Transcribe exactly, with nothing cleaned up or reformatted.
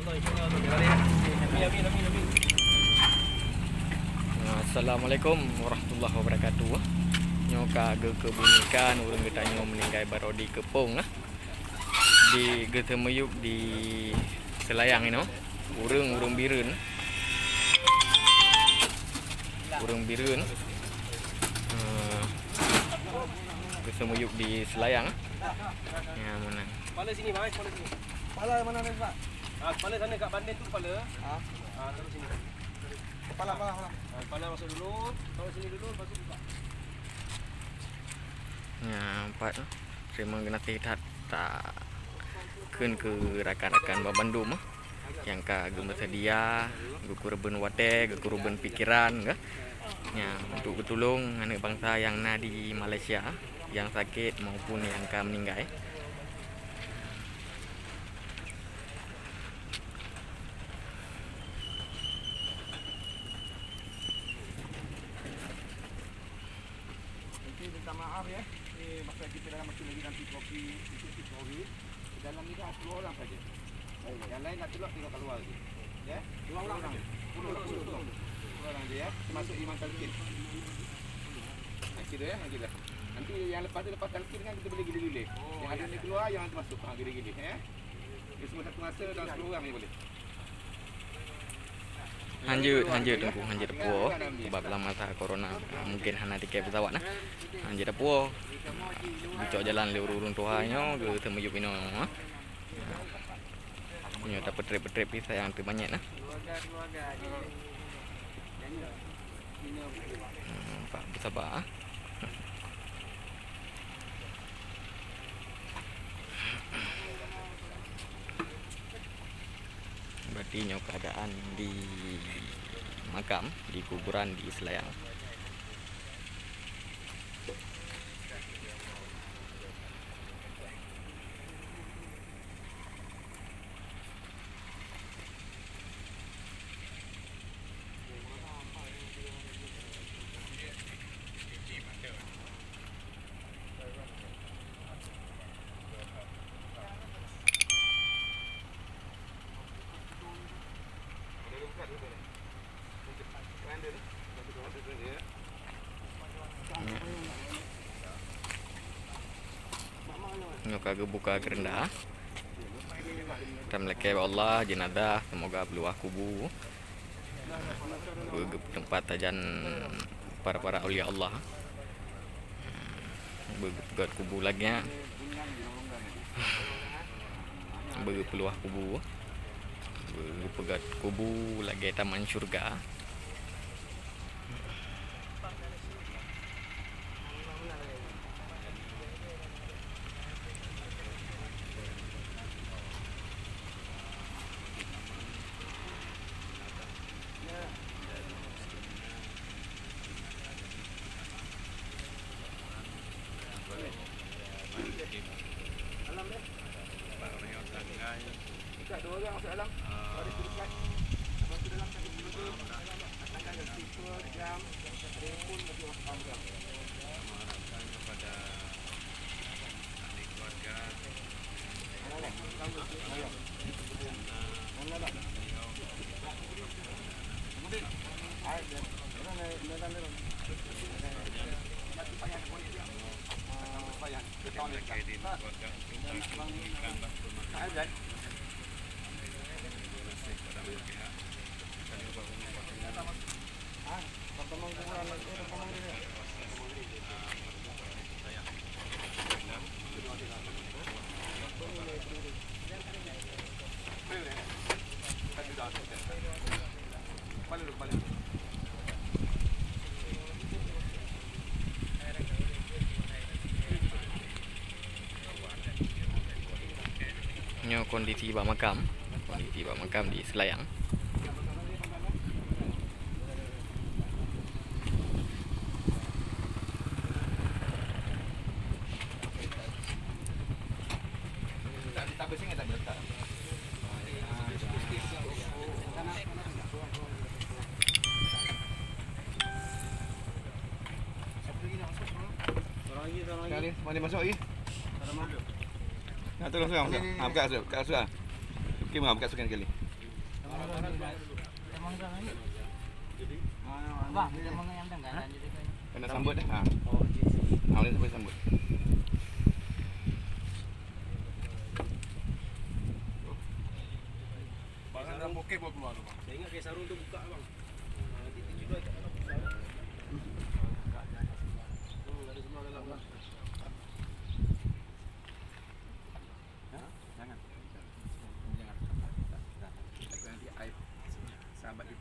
Assalamualaikum warahmatullahi wabarakatuh. Nyoe ka geukeubunyikan ureuëng geutanyoe meuninggai baroe di Keupong, ah. Di geuteumiyueb di Seulayang inoe, ureuëng-ureuëng Bireuen. Ureuëng Bireuen, eh, geuteumiyueb di Seulayang. Ya, meunan. Kepala sini, Bang. Kepala sini. Kepala mana ni, Pak? Ah, kepala sana kat bandeng tu kepala. Ah. Ah, taruh sini. Kepala, kepala, kepala. Ah, kepala masuk dulu, taruh sini dulu, lepas tu buka. Ya, empat. Terima kasih that, that kheun keu rakan-rakan banmandum, eh, nyang ka geumeuseudia, geukeureubeuen watée, geukeureubeuen pikeran, gah. Ya, untuk geutulông aneuëk bansa nyang na di Malaysia, nyang sakét maupun nyang ka meuninggai. Nanti minta maaf ya, ini masa kita dalam masih lagi nanti kopi, itu si kopi. Di dalam ni kan sepuluh orang saja. Yang lain nak celok tinggal keluar lagi. Ya? Dua orang saja. Sepuluh, sepuluh, sepuluh. Sepuluh orang saja ya. Termasuk imam talqin. Nah, kira ya, kira. Nanti yang lepas tu lepas talqin kan kita boleh gili-gili. Yang ada ni keluar, yang ada masuk. Ha, gili-gili ya. Dia semua satu masa dalam sepuluh orang je boleh. Hanjeuet, hanjeuet Teungku, hanjeuet tapuwoe. Sebab lam masa corona, mungkin hana tiket pesawat nah. Hanjeuet tapuwoe. Geucok jalan lé ureuëng tuha nyoe, geuteumiyueb inoe, ha. Nyoe tapeutrép-peutrép pih sayang teuh manyét nah. Hmm, Pak, beusaba, ah. Berarti nyoe keadaan di makam, di kuburan di Seulayang. Nyoe ka geubuka keureunda. Tameulakée bak Allah, jeunazah, semoga peuluwah kubu. Beugeupeuteumpat sajan para-para aulia Allah. Beugeupeugot kubu lagée, beugeupeuluwah kubu, beugeupeugét kubu lagée taman syeuruga. Nyoe kondisi bak makam, kondisi bak makam di Seulayang. Sekali, mari masuk lagi. Nah, terus, terus, terus. Ha, buka, buka, buka. Okey, buka, buka sekali. Bang, kita mau yang dengar, lanjut itu. Kena sambut dah. Ha. Ha, boleh sambut, sambut. Bang, dalam poket buat keluar tu, Bang. Saya ingat kain sarung tu buka, Bang. Nanti terjebak kat dalam sarung. Hmm, ada sebelah dalam, Bang.